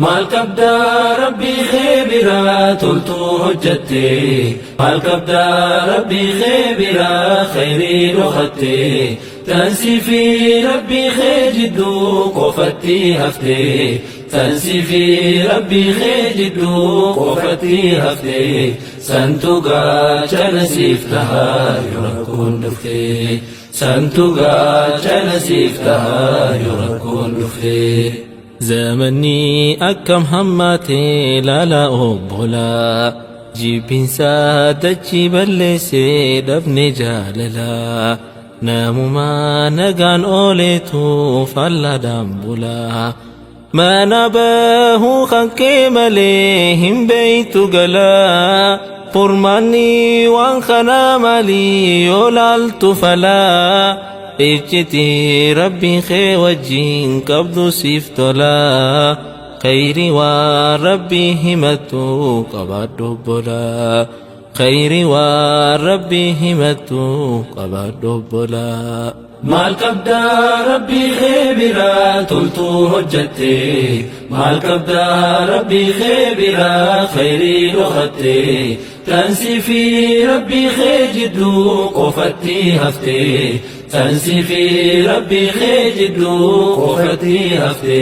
Maal qabdaa rabbii kee biraa toltuu hojjatte? Maal qabdaa rabbii kee biraa khayrii dhokatte? Tan si fi rabbii kee jidduu qofatti hafte. Tan si fi rabbii kee jidduu qofatti hafte. Santu gaachana siif tahaa yoo rakkoon dhufte. Santu gaachana siif tahaa yoo rakkoon dhufte. Zamanni akkam hammaatee laalaa obbolaa. Jibbinsaa dachii balleessee dhabne jaalalaa. Namumaa nagaan ooleetu fallaadhaan bulaa. Mana bahuu kan kee malee hin beeytu galaa. Furmaanni waan kanaa maalii yoo laaltu falaa. Iccitii rabbii kee wajjin qabdu siif tolaa. Khayri waan rabbii himattu qabaadhu obbolaa. Khayri waan rabbii himattu qabaadhu obbolaa. Maal qabdaa rabbii kee biraa toltuu hojjatte? Maal qabdaa rabbii kee biraa khayrii dhokatte? Tan si fi rabbii kee jidduu qofatti hafte. Tan si fi rabbii kee jidduu qofatti hafte.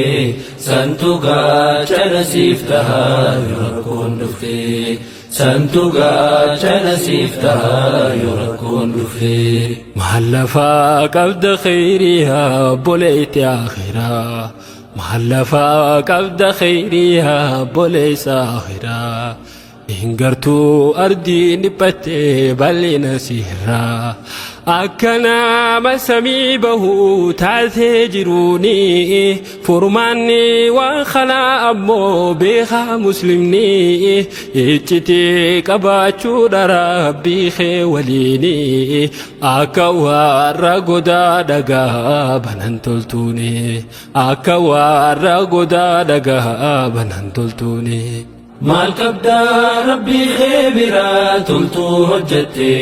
Santu gaachana siif tahaa yoo rakkoon dhufte. Santu gaachana siif tahaa yoo rakkoon dhufte. Maal lafaa qabda khayriyaa obboleetti akhiraa? Maal lafaa qabda khayriyaa obboleessa akhiraa? Hin gartuu ardiin dhiphattee bal'ina sirraa. Akka nama samii bahuu taatee jiruuni, furmaanni waan kanaa ammoo beekaa muslimni iccitii qabaachuudha rabbii kee waliini, akka warra godaa dhagaa banan toltuuni, akka warra godaa dhagaa banan toltuuni. Maal qabdaa rabbii kee biraa toltuu hojjatte?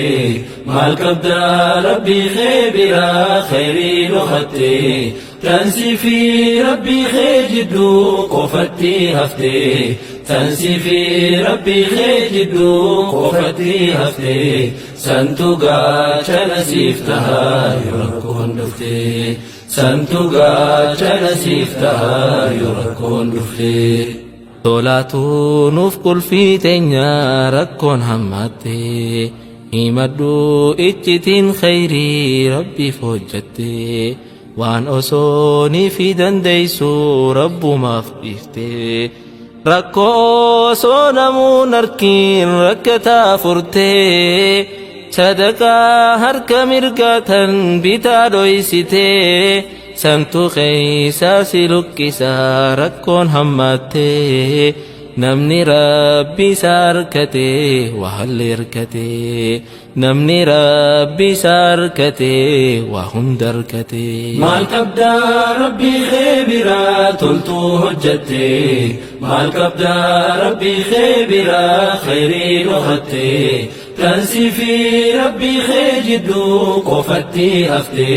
Maal qabdaa rabbii kee biraa khayrii dhokatte? Tan si fi rabbii kee jidduu qofatti hafte. Tan si fi rabbii kee jidduu qofatti hafte. Santu gaachana siif tahaa yoo rakkoon dhufte. Santu gaachana siif tahaa yoo rakkoon dhufte. Tolaatu nuuf qulfii teenya rakkoon hammaatte. Himadhu iccitiin khayrii rabbiif hojjatte. Waan osoo ni fi dandeessu rabbumaaf dhiifte. Rakkoo osoo namuun harkiin rakkataa furte. Sadaqaa harka mirgaatan bitaa dhoysite. Santu keeysaa si luqqisaa rakkoon hammaatte. Namni rabbi isaa harkate waa halli harkate. Namni rabbi isaa harkate waa hunda harkate. Maal qabdaa rabbii kee biraa toltuu hojjatte? Maal qabdaa rabbii kee biraa khayrii dhokatte? Tan si fi rabbii kee jidduu qofatti hafte.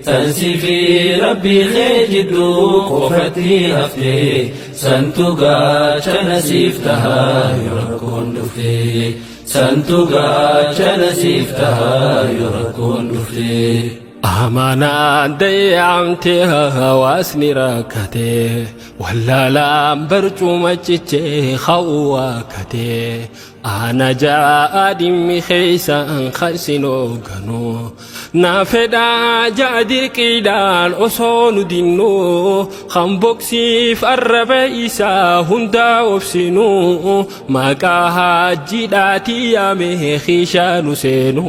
Tan si fi rabbii kee jidduu qofatti hafte. Santu gaachana siif tahaa yoo rakkoon dhufte. Santu gaachana siif tahaa yoo rakkoon dhufte. Amanaan dayyaamte hawaasni rakkate, wallaalaan barcuma cichee ka'uu waakkate. Ana ja'a dhimmi keessan kan hoogganu na fedhaa ja'a dirqiidhaan osoo nu dinnu, kan boksiif arraba isaa hundaa obsinu, maqaa hajjiidhaatii yaame kiishaa nu seenu,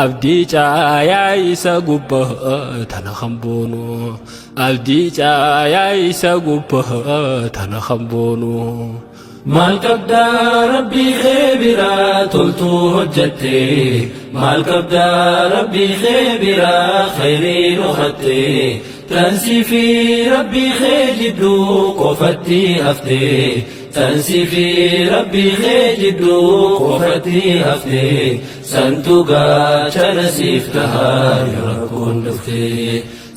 abdii caayaa isa gubbaa tana kan boonu, abdii caayaa isa gubbaa tana kan boonu. Maal qabdaa rabbii kee biraa toltuu hojjatte? Maal qabdaa rabbii kee biraa khayrii dhokatte? Tan si fi rabbii kee jidduu qofatti hafte. Tan si fi rabbii kee jidduu qofatti hafte. Santu gaachana siif tahaa yoo rakkoon dhufte.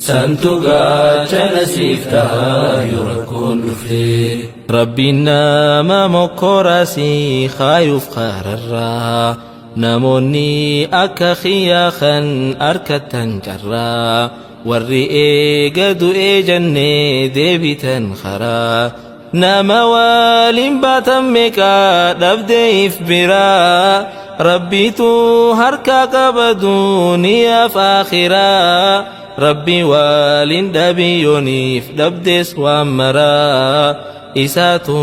Santu gaachana siif taha yoo rakkoon dhufte. Rabbiin nama mokkoraasii kaayuuf kararraa namoonni akka kiyyaa kan arkatan carraa warri eega du'ee jennee deebitan karaa nama waliin baatan meeqaa dhabdeef biraa Rabbiitu harka qaba duniyaaf akhiraa Rabbi waliin dhabiyooniif dhabdees waan maraa isaatu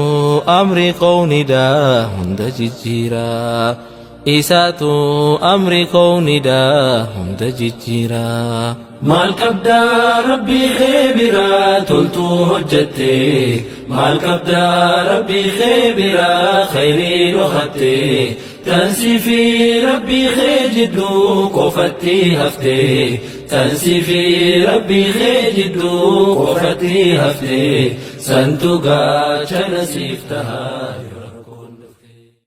amri qownidaa hunda jijjiiraa isaatu amri qownidaa hunda jijjiiraa. Maal qabdaa Rabbii kee biraa toltuu hojjette? Maal qabdaa Rabbii kee biraa khayrii dhokatte? Tansii fi Rabbii kee jidduu qofatti hafte. Tansii fi Rabbii kee jidduu qofatti hafte. Santu gaachana siif taha.